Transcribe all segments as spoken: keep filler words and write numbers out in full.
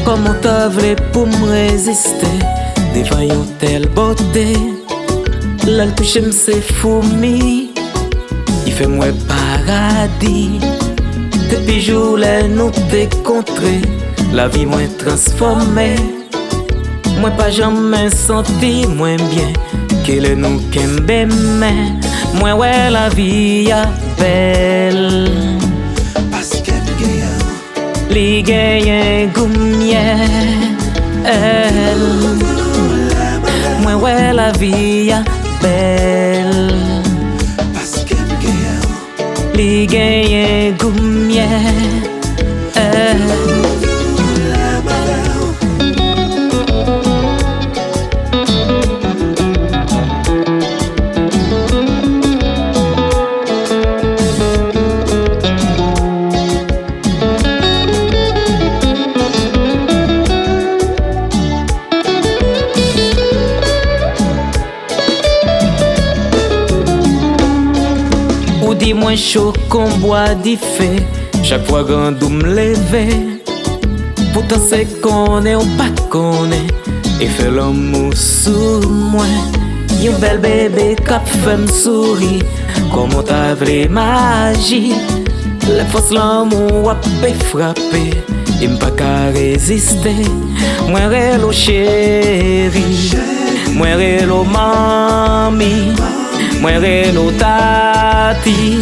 Kòman w ta vle pou m reziste devan yon tèl bote? Lè l touche m se foumi, li fè m wè paradi. Depi jou lè nou te kontre, lavi mwen transfòme. Mwen pa janmen santi mwen byen ke lè nou kenbe men. Mwen wè lavi a bèl. Paske m gen Li genyen gou myèl. Mwen wè lavi a bèl. Li genyen gou myèl. Ou di mwen cho kon bwa dife, chak fwa grandou m leve. Poutan se konnen ou pa t konnen e fè lanmou sou mwen. Yon bèl bebe k ap fè m souri. Kòman w ta vle m aji lè fòs lanmou ap frape e m pa ka reziste? Mwen rele w cheri, mwen rele w manmi, mwen rele w tati,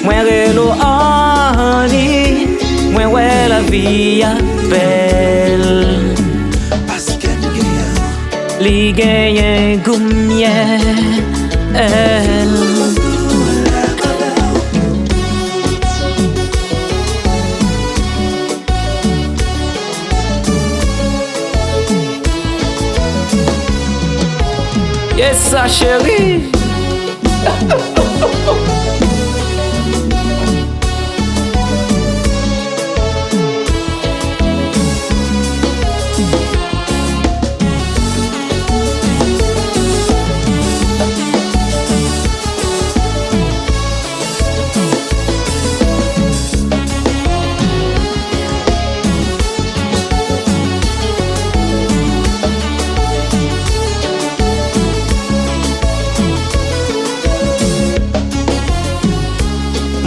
mwen rele w ani. Mwen wè lavi a bèl. Li genyen gou myèl. Yes, sa cheri.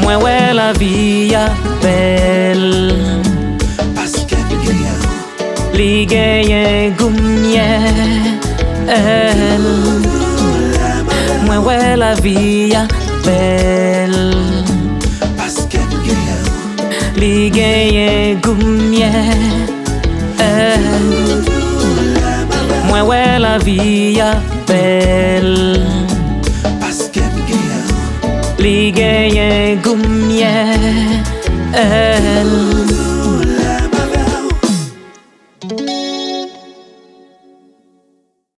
Mwen wè lavi a bèl. Li genyen gou myèl. Mwen wè lavi a bèl. Li genyen gou myèl. Mwen wè lavi a bèl. Li genyen gou myèl.